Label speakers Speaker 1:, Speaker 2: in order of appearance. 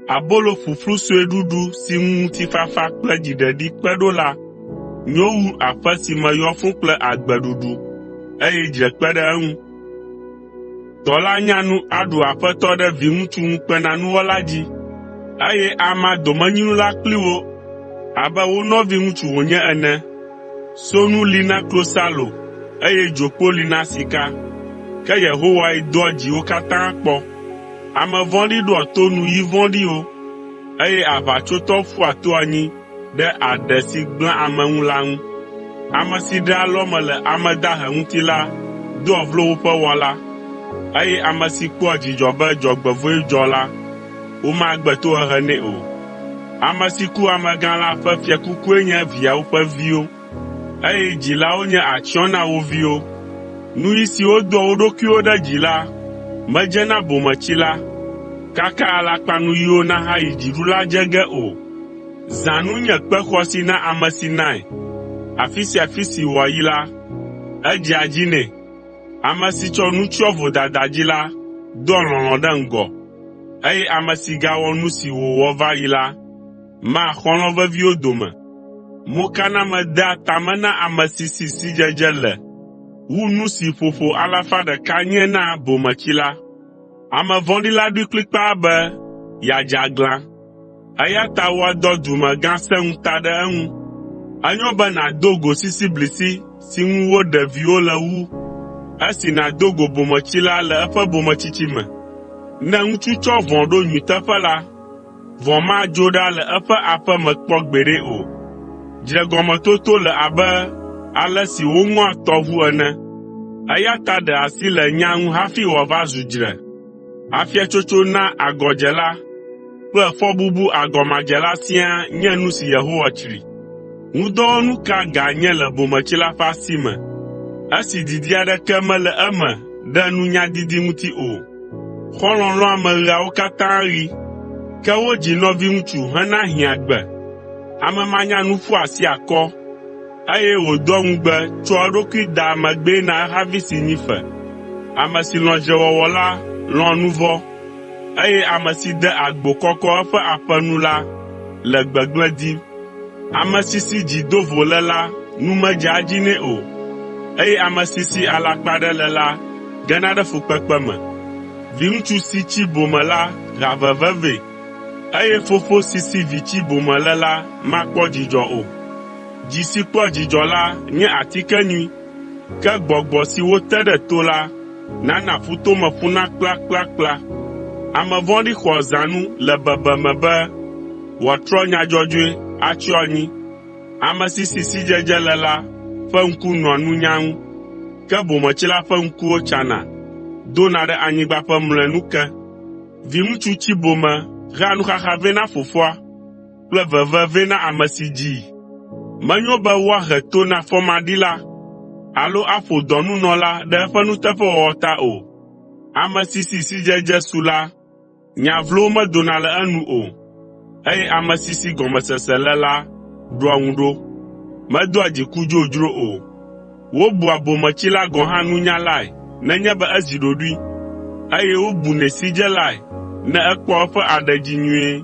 Speaker 1: Abolo ƒuƒlu sue ɖuɖu si ŋu ŋutifafa kple dziɖeɖi kpe ɖo la nyo wu aƒe si me yɔ fũu kple agbeɖuɖu, eye dzre kpe ɖe eŋu. Dɔla nyanu aɖu aƒetɔ ɖe viŋutsu ŋukpenanuwɔla dzi, eye ama domenyinu la kpli wo abe wo nɔviŋutsu wònye ene. Sonu li na klosalo eye dzokpo li na sika, ke Yehowae doa dziwo katã kpɔ. Ame vɔ̃ɖi ɖoa to nuyi vɔ̃ɖiwo, eye aʋatsotɔ ƒua to anyi ɖe aɖe si gblẽa ame ŋu la ŋu. Ame si ɖea alɔme le ame dahe ŋuti la doa vlo woƒe Wɔla, eye ame si kpɔa dzidzɔ be dzɔgbevɔ̃e dzɔ la, womagbe tohehe nɛ o. Ame si ku amegã la ƒe fiakukue nye viawo ƒe viwo, eye dzilawo nye atsyɔ̃ na wo viwo. Nuyi siwo doa wo ɖokuiwo ɖe dzi la medze na bometsila, kaka alakpanuyiwo nahayi dziɖula dze ge o. Zãnu nye kpe xɔasi na ame si nae. Afi sia afi si wòayi la, edzea edzi nɛ. Ame si tsɔ nu tsyɔ vodada dzi la doa lɔlɔ̃ ɖe ŋgɔ, eye ame si gawɔ nu si wòwɔ va yi la maa xɔlɔ̃ veviwo dome. Mokaname dea ta me na ame si si sidzedze le wu nu si ƒoƒo alafa ɖeka nye na bometsila. Ame vɔ̃ɖi la ɖoe kplikpaa be yeadze aglã, eya ta woadɔ dumegã sẽŋuta ɖe eŋu. Enyo be nàdo go sisiblisi si ŋu woɖe viwo le wu esi nàdo go bometsila le eƒe bometsitsi me. Ne ŋutsu tsɔ vɔ̃ ɖo nyui teƒe la, vɔ̃ madzo ɖa le eƒe aƒe me kpɔ gbeɖe o. Dzregɔmetoto le abe ale si woŋɔa tɔʋu ene, eya ta ɖe asi le nya ŋu hafi wòava zu dzre. Afiatsotso na agɔdzela kple fɔbubu agɔmadzela siaa nye nu si Yehowa tsri. Ŋudɔwɔnu ka ganye le bometsila ƒe asi me, esi didi aɖeke mele eme ɖe nunyadidi ŋuti o? Xɔlɔ̃ lɔ̃ame ɣeawo katã ɣi, ke wodzi nɔviŋutsu hena hiãgbe. Ame manyanu ƒua asi akɔ, eye wòdoa ŋugbe tsɔa eɖokui daa megbee na ehavi si nyi fe. Ame si lɔ̃ dzrewɔwɔ la lɔ̃a nu vɔ̃, eye ame si de agbo kɔkɔ eƒe aƒe nu la le gbegblẽ dim. Ame si si dzi dovo le la nu medzea edzi nɛ o, eye ame si si alakpaɖe le la gena ɖe fukpekpe me. Viŋutsu si tsi bome la hea veve vɛ, eye fofo si si vi tsibome le la makpɔ dzidzɔ o. Dzi si kpɔa dzidzɔ la nye atike nyui, ke gbɔgbɔ si wote ɖe to la nana ƒutome ƒuna kplakplakpla. Ame vɔ̃ɖi xɔa zãnu le bebeme be wòatrɔ nya dzɔdzɔe atsyɔ anyi. Ame si si sidzedze le la ƒe ŋku nɔa nunya ŋu, ke bometsila ƒe ŋkuwo tsana dona ɖe anyigba ƒe mlɔenu ke. Viŋutsu tsibome hea nuxaxa vɛ na fofoa kple veve vɛ na ame si dzii. Menyo be woahe to na fɔmaɖila alo aƒo dɔnunɔla ɖe eƒe nuteƒewɔwɔ ta o. Ame si si sidzedze su la, nya vlowo medona le enu o, eye ame si si gɔmesese le la ɖɔa ŋu ɖo, medoa dziku dzodzro o. Wobua bometsila gɔ̃ hã nunyalae nenye be ezi ɖoɖoe, eye wobunɛ sidzelae ne ekpɔ eƒe aɖe dzi nyuie.